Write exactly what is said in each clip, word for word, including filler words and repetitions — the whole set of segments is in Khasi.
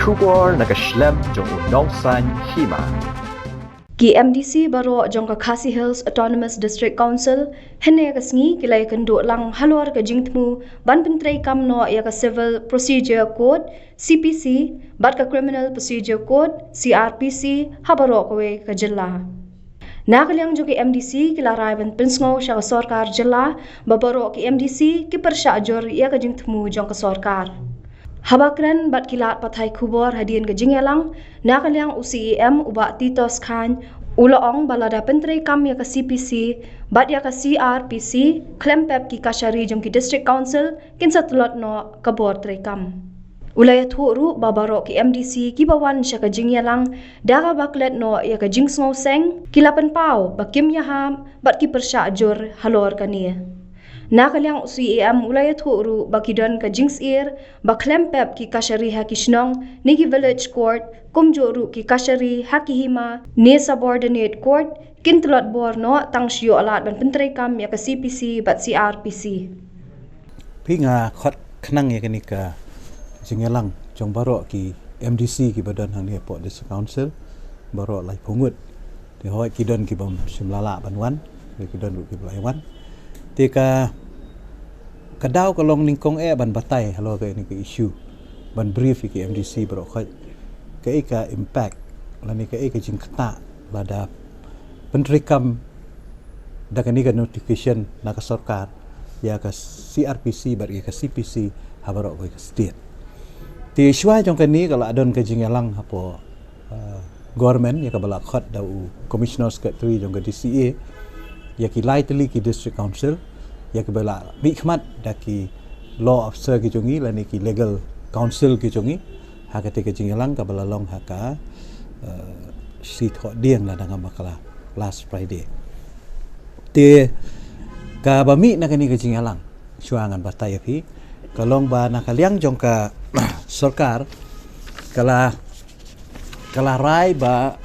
Khubor na ka shlem jong u nongsaiñ hima. Ki M D C baroh jong ka Khasi Hills Autonomous District Council hynne ka sngi ki la ïakynduh lang halor ka jingthmu ban pyntreikam noh ïa ka Civil Procedure Code, C P C, bad ka Criminal Procedure Code, C R P C, ha baroh kawei ka jylla. Na ka liang jong ki M D C ki la rai ban pynsngew sha ka sorkar jylla ba baroh ki M D C ki pyrshah jur ïa ka jingthmu jong ka sorkar. Haba kren bad ki lad pathai khubor hadien ka jingïalang, na ka liang u C E M u Bah Titos Chyne u la ong ba lada pyntreikam ïa ka C P C bad ïa ka C R P C khlem pep ki kashari jong ki District Council kin sa tlot noh ka bor treikam. U la ïathuh ruh ba baroh ki M D C kiba wan sha ka jingïalang da kaba klet noh ïa ka jingsngewseng ki la pynpaw ba kim ïahap bad ki pyrshah jur halor kane. Na ka liang u C E M u la ïathuh ruh ba ki don ka jingsyier ba khlem pep ki kashari ha ki shnong ne ki village court, kumjuh ruh ki kashari ha ki hima ne subordinate court kin tlot bor noh tang shu ïoh lad ban pyntreikam ïa ka C P C bad C R P C. Phi, nga khot khnang ïa kane ka jingïalang jong baroh ki M D C kiba don hangne hapoh District Council, baroh laiphew ngut. Te hooid ki don kibym shym la lah ban wan, ki don ruh kiba la wan. Te ka, ka daw ka long nyngkong eh ban batai halor kane ka issue, ban brief ïa ki M D C baroh khoit kaei ka impact lane kaei ka jingktah lada pyntreikam da kane ka notification na ka sorkar ïa ka C R P C bad ïa ka C P C ha baroh kawei ka state. Te shuwa jong kane ka la don ka jingïalang hapoh, uh, government ïa kaba la khot da u Commissioner Secretary jong ka D C A ïa ki lai tylli ki District Council, ïa kiba la mihkhmat da ki law officer ki jong ngi lane ki legal counsel ki jong ngi ha kata ka jingïalang kaba la long ha ka, uh, Shi Thohdieng lada ngam bakla, last Friday. Te kaba mih na kane ka jingïalang, shuwa ngan batai ïa phi, ka long ba na ka liang jong ka sorkar ka la, ka la rai ba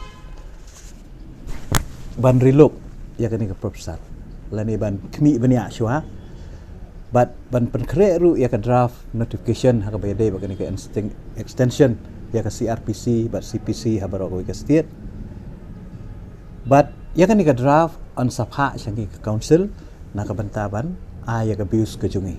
ban relook ïa kane ka proposal lane ban khmih bniah shuwa bad ban pynkhreh ruh ïa ka draft notification ha kaba ïadei bad kane ka insting-, extension ïa ka C R P C bad C P C ha baroh kawei ka state. Bad ïa kane ka draft yn sa phah sha ngi ka council na ka bynta ban ai ïa ka views ka jong ngi.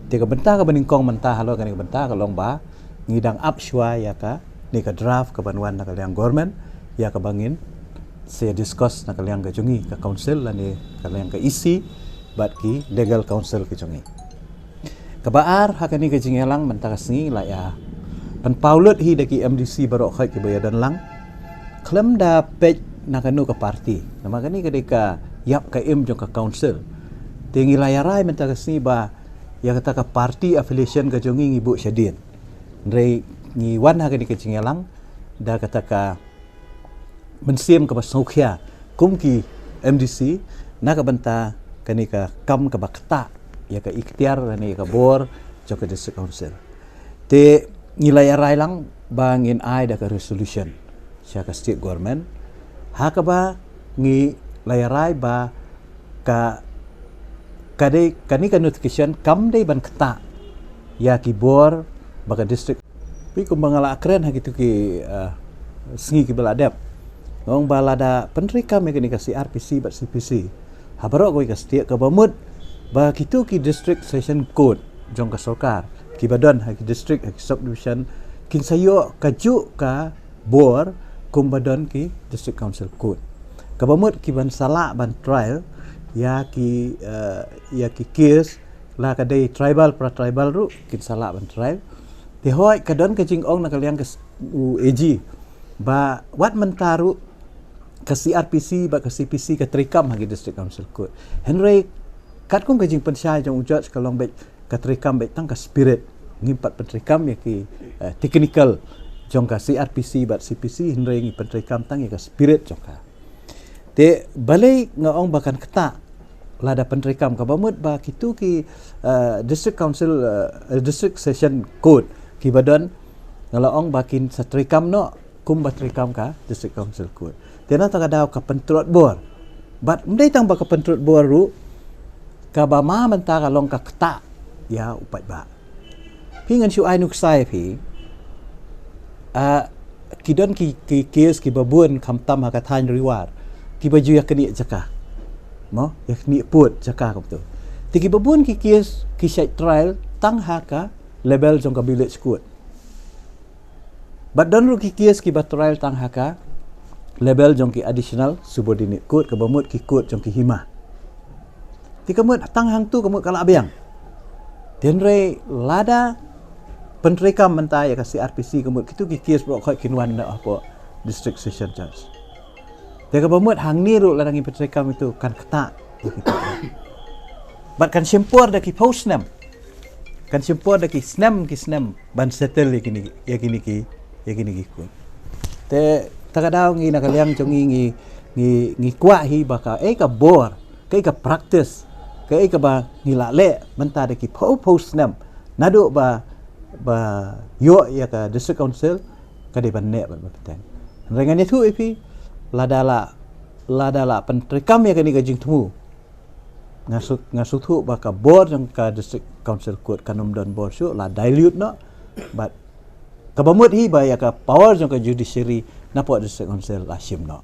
Te ka bynta kaba nyngkong mynta halor kane ka bynta ka long ba ngi dang ap shuwa ïa kane ka draft kaban wan na ka liang government, ïa kaba ngin sa discuss na ka liang ka jong ngi ka council lane ka liang ka E C bad ki legal counsel ka jong ngi. Kaba ar, ha kane ka jingïalang mynta ka sngi la ïa pynpaw lut hi da ki M D C baroh khoit kiba ïadon lang, khlem da peit na kano ka party. Namar kane ka dei ka ïap ka im jong ka council. Te ngi la ïa rai mynta ka sngi ba ïa kata ka party affiliation ka jong ngi ngi buh shadien. Hynrei ngi wan ha kane ka jingïalang da kata ka mynsiem kaba sngewkhia kum ki M D C na ka bynta kane ka kam kaba ktah ïa ka iktiar lane ïa ka bor jong ka District Council. Te ngi la ïa rai lang ba ngin ai da ka resolution sha ka state government, ha kaba ngi la ïa rai ba ka, ka dei, kane ka notification kam dei ban ktah ïa ki bor ba ka district. Phi, kumba nga la kren ha kitu ki, ah, sngi kiba la dep, nga ong ba lada pyntreikam ïa kane ka C R P C bad C P C ha baroh kawei ka state, kaba mut ba kitu ki District Session Court jong ka sorkar kiba don ha ki district, ha ki subdivision, kin sa ïoh kajuh ka bor kumba don ki District Council Court. Kaba mut kiban sa lah ban trial ïa ki, eh, ïa ki case, la ka dei tribal, para tribal ruh kin sa lah ban trial. Te hooid ka don ka jingong na ka liang ka s-, u A G ba wat mynta ruh ka C R P C bad ka C P C ka treikam ha ki District Council Court. Hynrei katkum ka jingpynshai jong u judge ka long beit ka treikam beit tang ka spirit. Ngim pat pyntreikam ïa ki, eh, technical jong ka C R P C bad C P C, hynrei ngi pyntreikam tang ïa ka spirit jong ka. Te balei nga ong ba kan ktah lada pyntreikam? Kaba mut ba kitu ki, eh, District Council, eh, District Session Court kiba don, nga la ong ba kin sa treikam noh kumba treikam ka District Council Court. Te na kata ka daw ka pyntrot bor. Bad ym dei tang ba ka pyntrot bor ruh, kaba ma mynta ka long ka ktah ïa u paidbah. Phi, ngan shu ai nuksa ïa phi. Ah, ki don ki, ki kes kiba bun khamtam ha ka thaiñ Ri War, kiba ju ïa knieh jaka, mo, ïa knieh pud jaka kumtu. Te kiba bun ki kes ki shait trial tang ha ka level jong ka village court. Bad don ruh ki kes kiba trial tang ha ka level jong ki additional subordinate court, kaba mut ki court jong ki hima. Te ka mut tang hangtu ka mut ka la biang. Te hynrei lada pyntreikam mynta ïa ka C R P C, ka mut kitu ki kes baroh khoit kin wan na hapoh District Session Judge. Te kaba mut hangne ruh lada ngi pyntreikam itu kan ktah. Bad kan shim por da ki phew snem. Kan shim por da ki snem, ki snem ban settle ïa kine, ïa kine ki, ïa kine ki court. Te ta ka daw ngi na ka liang jong ngi, ngi, ngi, ngi kwah hi ba kaei ka bor, kaei ka practice, kaei kaba ngi la leh mynta da ki phew phew snem naduh ba, ba ïoh ïa ka District Council, ka dei ban neh bad ban bteng. Hynrei ngan ïathuh ïa phi, lada la, lada la pyntreikam ïa kane ka jingthmu, nga shu, nga sngewthuh ba ka bor jong ka District Council Court kan ym don bor shuh, la dilute noh. Bad kaba mut hi ba ïa ka power jong ka judiciary napoh District Council la shim noh.